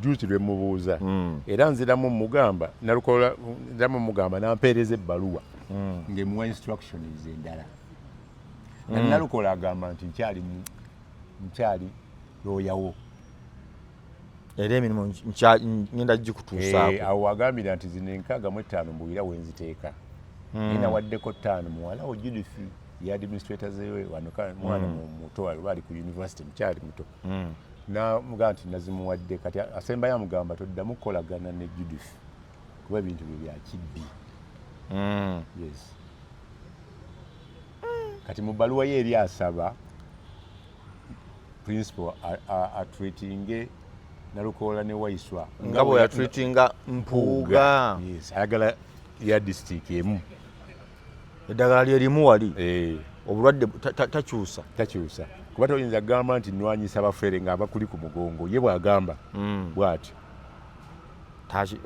Juzi lwe mubuuza, era nziramu mugamba Nalukoola, nziramu mugamba nampeereza ebbaluwa ng'emuwa instructions endala. Nalukoola agamba nti nkyali looyawo. Era emirimu ngenda gikutuusaako. Awo wagambira nti zino 65 mbuulira wenziteeka, naye nawaddeko 5 muwala wo Judith ye administrator zewe wano, mwana muto oba ali ku university, mukyali muto. Namugamba nti nazimuwadde. Kati asembayo amugamba toddamu kukolagana ne Judith kuba ebintu bye bya kibbi. Yes, kati mu bbaluwa ye eri asaba principal atreatinge Nalukoola ne Waiswa nga bwe yatreatinga Mpuuga. Yes, ayagala ya district emu. Eddagala lye limu wali. Obulwadde takyusa. Takyusa, kuba toyinza kugamba nti nwanyisa bafere nga abakuli ku mugongo ye bw'agamba bw'atyo.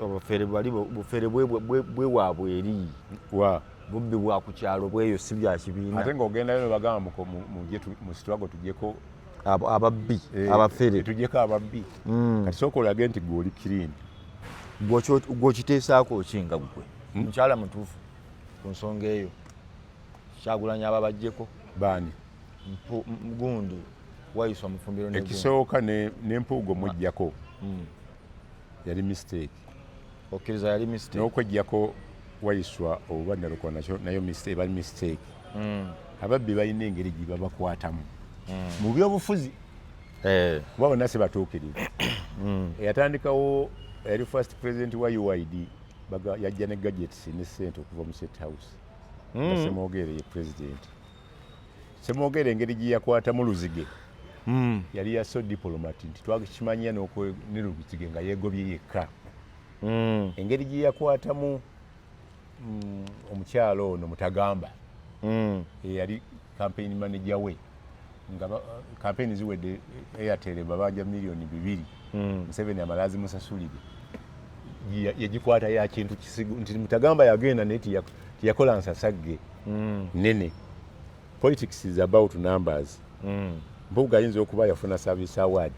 Obufere bwali bufere bwewaabwe eri. Wa? Bubbi bwa ku kyalo bweyo, si bya kibiina. Ate ng'ogendayo nebagamba mujje mu struggle tujjeko ababbi, abafere. Tujjeko ababbi. Kati sooka olage nti gwe oli clean. Gw'okiteesaako ki nga ggwe mukyala mutuufu ku nsonga eyo? Kyagulanyi aba bajjeko. Baani? Gundi Waiswa Mufumbiro ne Ekisooka n'empuugo mujjako yali mistake. Okkiriza yali mistake? N'okwejjako Waiswa oba Nalukoola nakyo nayo ebali mistake. Ababbi balina engeri gye babakwatamu mu byobufuzi, kuba bonna si batuukirivu. Eyatandikawo yali first president wa UYD, yajja ne gadgets ne sente okuva mu State House nga Semwogere ye president. Semwogere engeri gye yakwatamu Luzige yali ya so diplomat nti twakimanya ne Luzige nga yeegobye yekka. Engeri gye yakwatamu omukyalo ono Mutagamba eyali campaign manager we, nga campaign ziwedde, Airtel babanja miliyoni 2, Museveni amala azimusasulire, yagikwata ya kintu kisigu nti Mutagamba yagenda naye tiyakola nsasagge nene. Politics is about numbers. Mpuuga ayinza okuba yafuna service award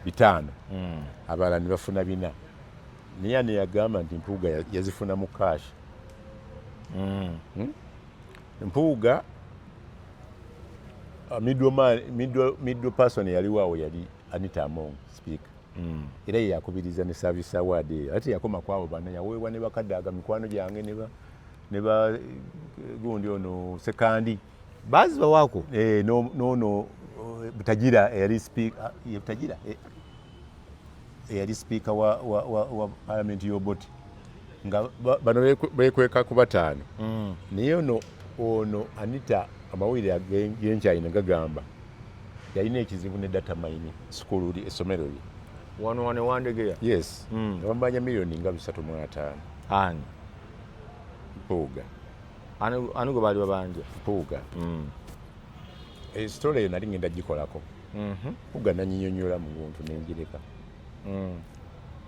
500, abalala ne bafuna 400, naye ani yagamba nti Mpuuga yazifuna mu cash? Mpuuga middle person yaliwo awo yali Anita Among, speaker, era ye yakubiriza ne service award eyo. Ate yakoma kwabo bana, yaweebwa ne bakadaaga mikwano gyange ne ba gundi ono Sekandi. Bazibawaako. Nono Butagira eyali speaker, ye Butagira eyali speaker wa parliament y'Obote, nga bano bekweka ku bataano. Naye ono Anita, amawulire ag'enkyayina gagamba yalina ekizibu ne data mine school essomero lye. Wano Wandegeya? Yes. Nga bamubanja miliyoni nga 350. Ani? Mpuuga. Ani gwe baali babanja? Mpuuga. Story eyo nali ngenda gikolako. Mpuuga nanyinyonnyola mu buntu nenjireka.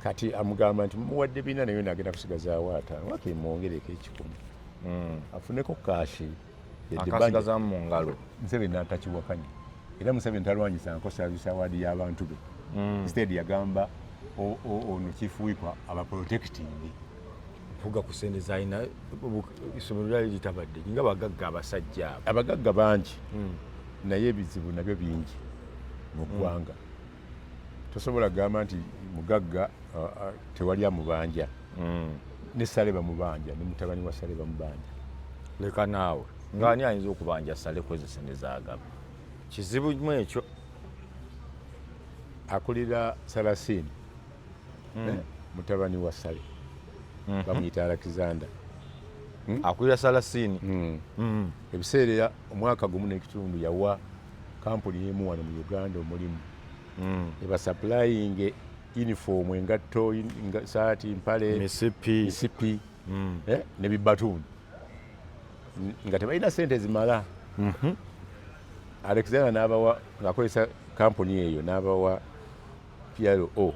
Kati amugamba nti mumuwadde 400 naye nagenda kusigazaawo 50, wakiri mwongereko 100 afuneko cash. Akasigazamu mu ngalo. Museveni n'atakiwakanya. Era Museveni talwanyisa nko service award y'abantu be. Instead yagamba ono chief whip aba protecting. Mpuuga ku sente zalina, essomero lyali litabadde nga bagagga abasajja abo. Abagagga bangi, naye ebizibu nabyo bingi mu ggwanga. Tosobola kugamba nti mugagga tewali amubanja. Ne Sale bamubanja, ne mutabani wa Sale bamubanja. Leka naawe, ng'ani ayinza okubanja Sale kwezi sente zagaba? Kizibu mu ekyo. Akulira Salasini, mutabani wa Sale bamuyita Alexander. Akulira Salasini? Ebiseera omwaka gumu n'ekitundu yawa kampuni emu wano mu Uganda omulimu ebasupplying uniform, engatto, saati, mpale, misipi, misipi ne bibatuuni, nga tebalina sente zimala. Alexander n'abawa, ng'akozesa kampuni eyo, n'abawa PLO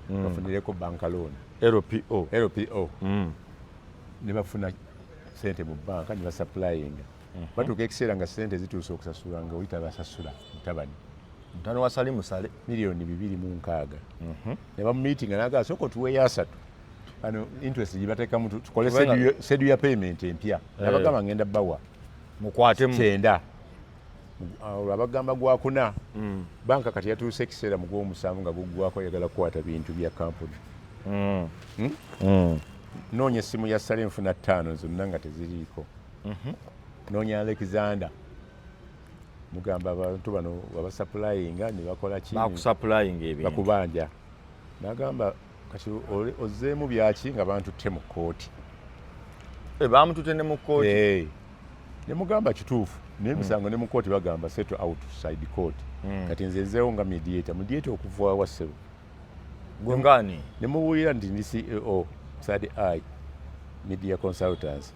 bafunireko bank loan. LPO. LPO. Ne bafuna sente mu banka ne basupplyinga. Batuuka ekiseera nga sente zituuse okusasula, nga oyita basasula mutabani. Mutabani wa Salimu Sale. 260,000,000. Ne bamumeetinga, nagaa sooka otuweeyo 30, ano interest gyebateekamu, tukole schedule ya payment empya. Nabagamba ngenda bawa mukwatemu 90. Olwo abagamba gwakuna banka. Kati yatuuse ekiseera mu gwomusanvu nga guggwako, ayagala kukwata bintu bya kampuni. Noonya essimu ya Sale, nfuna ttaano zonna nga teziriiko. Noonya Alexander, mugamba abantu bano wabasupplyinga ne bakola ki? Bakusupplyinga ebintu. Bakubanja. Nagamba kati ozzeemu byaki nga bantutte mu kkooti? Eh, bamutute ne mu kkooti? Eh. Ne mugamba kituufu, naye emisango ne mu kkooti bagamba settle outside court. Kati nze nzeewo nga mediator, mediator okuva wa ssebo? Gwe ngaani? Ne mubuulira nti ndi CEO Third Eye Media Consultants,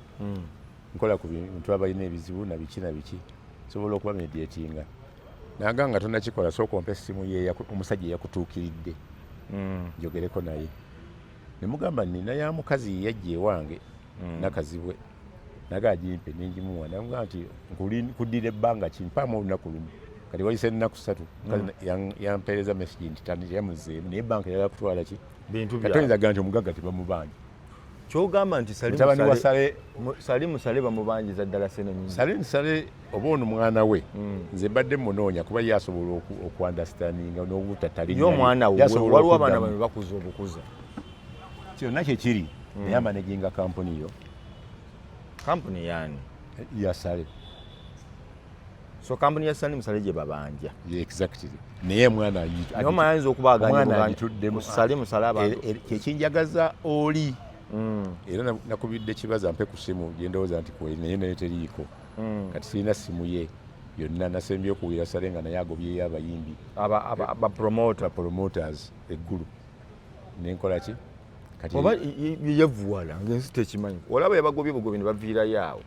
nkola ku bintu abalina ebizibu na biki na biki, nsobola okuba mediatinga. Naga nga tonakikola, sooka ompa essimu ye omusajja eyakutuukiridde njogereko naye. Ne mugamba nina ya mukazi yeyajja ewange nakazibwe, naga agimpe, nengimuwa. Namugamba nti nkuddira ebbanga ki? Mpaamu olunaku lumu. Kati wayise ennaku 3, mukazi yampeereza message nti teyamuzzeemu, naye banka eyagala kutwala ki? Bintu. Kati toyinza gamba nti omugagga tebamubanja. Kyogamba nti Salimu Mutabani wa Sale Sale. Salimu Sale bamubanjiza ddala sente nyingi. Salim Sale oba ono mwana we, nze mbadde munoonya kuba ye asobola okuunderstandinga n'obutatali. Ye omwana we, waliwo abaana bano bakuza obukuza. Kyonna kyekiri, naye amanaginga kampuni yo. Kampuni yani? Ya Sale. So kampuni ya Salimu Sale gye babanja? Yeah, exactly, naye mwana Naye omwana ayinza okuba omwana aganye agituddemu. Salimu Sale abantu. Kyekinjagaza oli era nakubidde kibaza mpe ku simu gyendowooza nti kweri, naye naye teriiko. Kati sirina simu ye yonna. Nasembye okuwulira Sale nga naye agobyeyo abayimbi. Aba promoter. Promoters eggulu nenkola ki kati? Oba yevuwala ngaensi tekimanyi, olaba yabagobye bugobi ne baviirayo awo,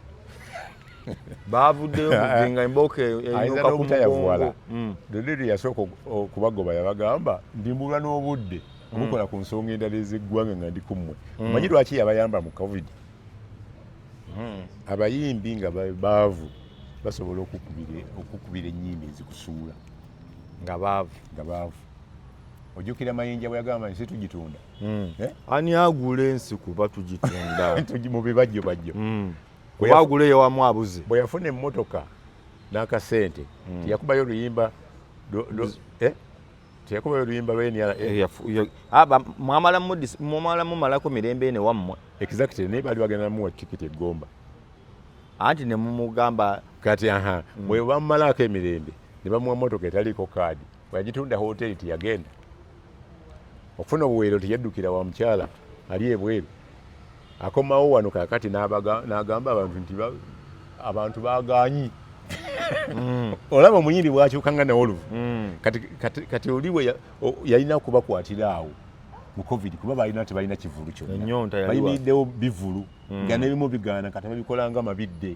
bavuddeyo nga embooka Ayinza enuka ku n'obutayavuwala. mugongo. Luli yasooka okubagoba yabagamba ndimbulwa n'obudde obukola ku nsonga endala ez'eggwanga nga ndi kummwe. Omanyi lwaki yabayamba mu COVID? Abayimbi nga baavu basobola okukubira ennyimba ezikusuula. Nga baavu? Nga baavu. Ojjukira Mayinja bwe yagamba ensi tugitunda? Eh? Ani agula ensi kuba tugitunda? Mu bibajjo bajjo. Kuba agula eyowamu abuze. Bwe yafuna emmotoka n'akasente, teyakubayo oluyimba eh? Teyakubayo oluyimba lwa NRA? Mwamala mumala mumalako mirembe ene wammwe. Exactly, naye baali bagenda namuwa tikiti egomba. Anti ne mumugamba. Kati aha, bwe bamumalako emirembe ne bamuwa motoka etaliiko kaadi, bwe yagitunda hoteri teyagenda okufuna obuweerero, teyaddukira wa mukyala ali ebweru, akomawo wano kakati n'agamba abantu nti abantu baganyi. Olaba omuyimbi bwakyukanga nawoluvu. Kati oli we yalina okubakwatira awo mu COVID kuba balina tebalina kivulu kyonna. Ennyonta yaliwa. Bayimiriddewo bivulu nga nebimu bigaana, kati babikolanga mabidde.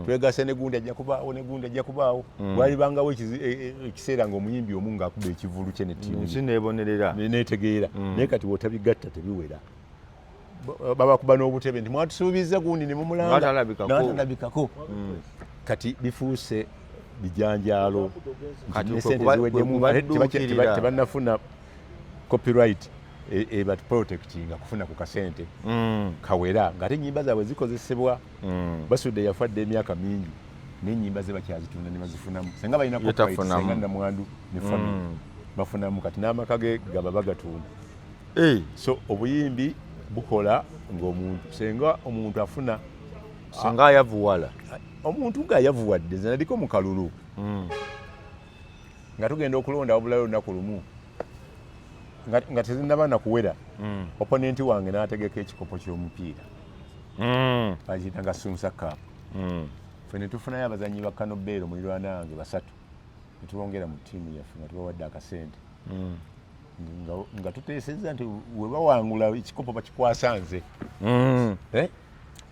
Twegase ne gundi ajja kubaawo, ne gundi ajja kubaawo. Walibangawo ekiseera ng'omuyimbi omu ng'akuba ekivulu kye ne ttiimu Ensi nebonerera. Netegeera, naye kati wotabigatta tebiwera. Babakuba n'obutebe nti mwatusuubiza gundi ne mumulanga. N'atalabikako. N'atalabikako. Kati bifuuse Bijanjaalo. Kati ne kwe sente ziweddemu, kwe ate kubadduukirira. Tebannafuna copyright ebaprotectinga kufuna ku kasente kawera, ng'ate ennyimba zaabwe zikozesebwa. Basudde yafa dda emyaka mingi, n'ennyimba ze bakyazitunda ne bazifunamu. Senga balina Ye copyright, tafunamu. senga namwandu ne family bafunamu. Kati n'amaka ge gaba bagatunda. So obuyimbi bukola ng'omuntu, senga omuntu afuna Singa ayavuwala. Omuntu ng'ayavuwadde. Nze naliko mu kalulu nga tugenda okulonda, wabulayo olunaku lumu nga tezinnaba na kuwera, opponent wange n'ategeka ekikopo ky'omupiira, bakiyita nga Sunsa Cup. Ffe ne tufunayo abazannyi ba Kano Beero, mulirwana wange, basatu, ne tubongera mu ttiimu yaffe nga tubawadde akasente, nga tuteesezza nti we bawangula ekikopo bakikwasa nze. Eh?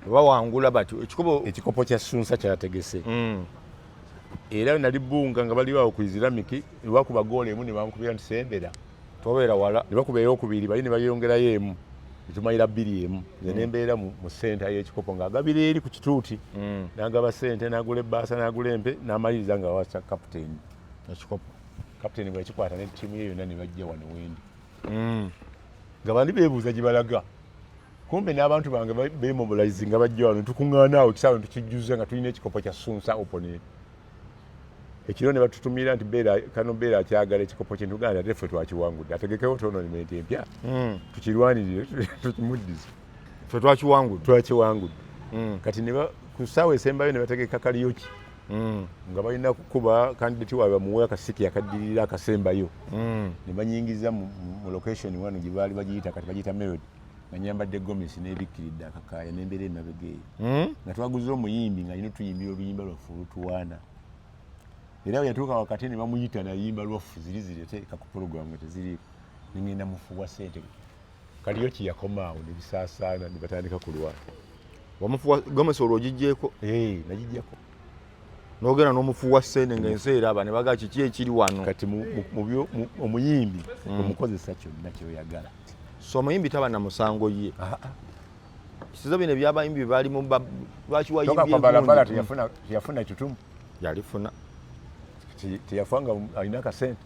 Bawangula bati ekikopo. Ekikopo kya Sunsa kyategese. Era nali Bunga nga bali awo ku Islamic, nebakuba goolo emu ne bankubira nti sembera. Tobeera wala. Ne bakuba eyokubiri, bali ne bayongerayo emu, netumalira 2-1. Nze nembeera mu center y'ekikopo ng'agabira eri ku kituuti, n'agaba sente, n'agula ebbaasa, n'agula empe, n'amaliriza nga wasa kapiteeni ekikopo. Kapiteeni bwe yakikwata ne ttiimu ye yonna ne bajja wano wendi, nga bandi beebuuza gye balaga. Kumbe n'abantu bange bemobilize nga bajja wano, tukuŋŋaana awo ekisaawe ne tukijjuza nga tulina ekikopo kya Sunsa opponent. Ekiro ne batutumira nti Beera, Kano Beera akyagala ekikopo kye. Ntuganda ate ffe twakiwangudde, ategekewo tournament empya tukirwanirire tukimuddize. Ffe twakiwangudde. Twakiwangudde. Kati ku ssaawa esembayo ne bategeka karaoke nga balina kukuba candidate waabwe bamuwe akasiki akaddirira akasembayo. Ne banyingiza mu location wano gye baali bagiyita, kati bagiyita Melody, nga nyambadde gomesi n'ebikkiridde akakaaya n'embeera emabega eyo, nga twaguze omuyimbi nga alina otuyimbira oluyimba lwaffe olutuwaana. Era bwe yatuuka wakati ne bamuyita nayimba lwaffe ziri zireteeka ku puroguramu nga teziriiko, nengenda mufuwa sente. Karaoke yakomaawo ne bisaasaana ne batandika kulwana. Wamufuwa gomesi olwo ogiggyeko? Nagijjako. N'ogenda n'omufuwa ssente ng'ensi eraba, ne bagaa kiki ekiri wano. Kati omuyimbi omukozesa kyonna kyoyagala. So omuyimbi taba na musango ye. Kisizo bino ebyabayimbi balimu lwaki Toka kwa balabala. wayimbye? Teyafuna kitutumu. Yalifuna. Teyafa nga alina akasente.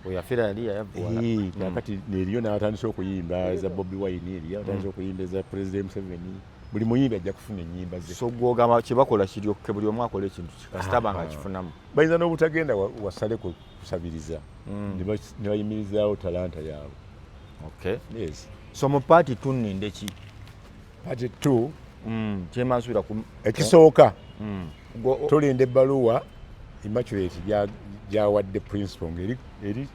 Weyafiira yali yayavuwala. Kakati neriyo n'atandise okuyimba eza Bobi Wine, eriyo atandise okuyimba eza President Museveni. Buli muyimbi ajja kufuna ennyimba ze. So gwogamba kyebakola kiryokke buli omu akola ekintu kasita nga akifunamu. Bayinza n'obutagenda wasale kusabiriza, ne bayimirizaawo talanta yaabwe. Okay. Yes. So mu part tunninde ki? Part two? Kyemansuubira ku Ekisooka, tulinda ebbaluwa Immaculate gyawadde principal nga eri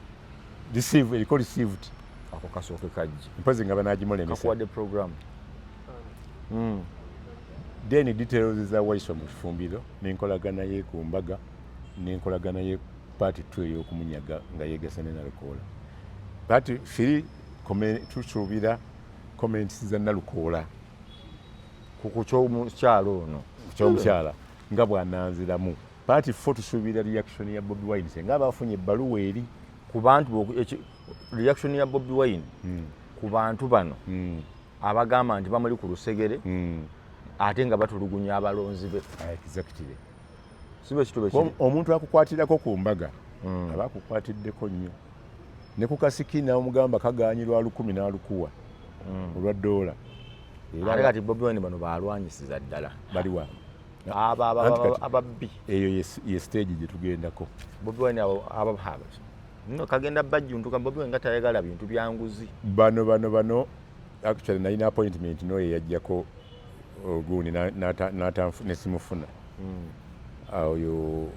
receive, eriko received. Ako kasooke kajje. Mpozi nga banagimulemesa. Kakuwadde program. Then details za Waiswa mu kifumbiro n'enkolagana ye ku mbaga n'enkolagana ye part 2 ey'okumunyaga nga yeegasa ne Nalukoola. Part 3, tusuubira comments za Nalukoola ku kyomukyalo ono. Kyomukyala nga bw'ananziramu. Part 4, tusuubira reaction ya Bobi Wine senga aba afunye ebbaluwa eri. Ku bantu reaction ya Bobi Wine ku bantu bano abagamba nti bamuli ku lusegere ate nga batulugunya abalonzi be. Exactly. Si bwe kitube kiri? Omuntu akukwatirako ku mbaga aba akukwatiddeko nnyo, ne ku kasiki n'omugamba kaganyirwa 1000 n'alukuwa olwa ddoola. Era ate kati Bobi Wine bano balwanyisiza ddala. Baliwa? Abo Anti kati ababbi. Eyo ye stage gye tugendako. Bobi Wine abo abo nno kagenda bajjuntuka. Bobi Wine nga tayagala bintu byanguzi. Bano actually nalina appointment n'oyo eyajjako ogundi nesimufuna. Oyo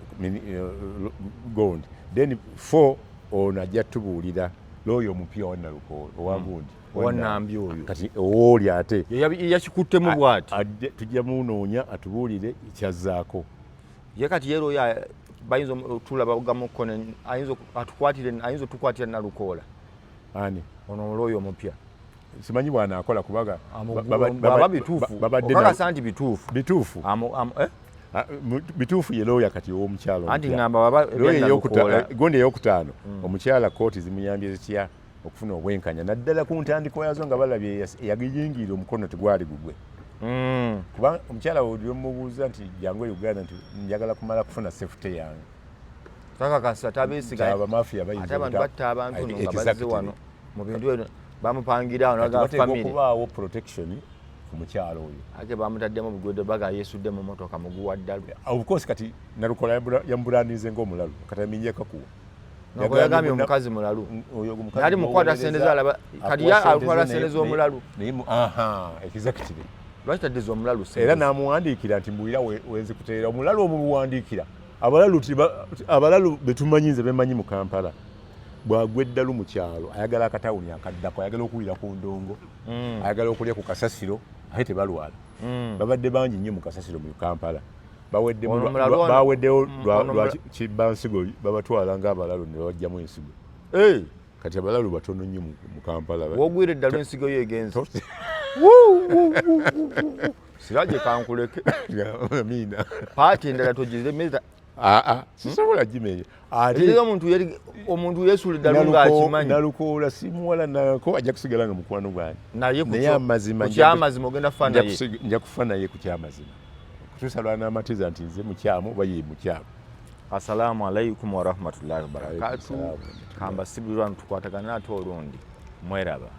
gondi. Then four, ono ajja tubuulira looyo omupya owa Nalukoola, owa gundi. Owa Nambi oyo. Kati owooli ate Yakikuttemu bw'ati. Tujja munoonya atubuulire kyazzaako. Ye kati yeera oyo bayinza otulabagamuko ayinza atukwatire, ayinza otukwatira Nalukoola. Ani? Ono olwoyo omupya. Simanyi bw'anaakola kubanga bw'aba bituufu babadde okakasa nti bituufu. Bituufu. Eh? Ah, bituufu ye looya kati ow'omukyalo anti omupya. Ngamba baba Looya Nalukoola. Gundi eyokutaano, omukyala kooti zimuyambye zitya okufuna obwenkanya, naddala ku ntandikwa yazo nga balabye eyagiyingirira omukono tegwali gugwe? Kuba omukyala oli omubuuza nti jangu e Uganda, nti njagala kumala kufuna safety yange. Kakakasa tabeesiga. Abamafiya bayinza Ate abantu batta abantu no nga bazze wano mu bintu ebyo bamupangira awo Kati naga wateekwa family. okubaawo protection ku mukyalo oyo. Ate bamutaddemu obugwedde baga yeesudde mu motoka muguwa ddalu. Of course kati Nalukola yambulandize ng'omulalu, kati aminye kakuwa. Nako yagambye omukazi mulalu. Oyo omukazi Nali mukwata sente ze alaba kati ye atwala sente z'omulalu. Naye aha, exactly. Lwaki taddiza omulalu sente Era ze? n'amuwandiikira nti mbuulira wenzikuteera omulalu omubuwandiikira. Abalalu abalalu betumanyi, nze bemanyi mu Kampala, bwagwa eddalu mu kyalo ayagala akatawuni akaddako, ayagala okuwulira ku ndongo, ayagala okulya ku kasasiro, ate tebalwala. Babadde bangi nnyo mu kasasiro mu Kampala, baweddemu. Ono mulalu ono- Baweddewo ono lwa kibbansigo, babatwala ng'abalalu ne babajjamu ensigo. Eh, Kati abalalu batono nnyo mu Kampala. Wogwira eddalu ensigo yo egenze. Siraje kankuleke. Amiina. Paati endala togiremeza. Aa, sisobola gimenya ate. Ekitegeeza omuntu yeesuula eddalu ng'akimanyi. Nalukoola si muwala nako, ajja kusigala nga mukwano gwange. Naye ku Naye amazima ku kyamazima ogenda kufa naye. Nja kufa naye ku kyamazima kutuusa lwanamatiza nti nze mukyamu oba ye mukyamu. Assalamu alaikum warahmatullahi wabarakatu. Alaikum salaam. Kambasibirwa, tukwatagana ate olundi mweraba.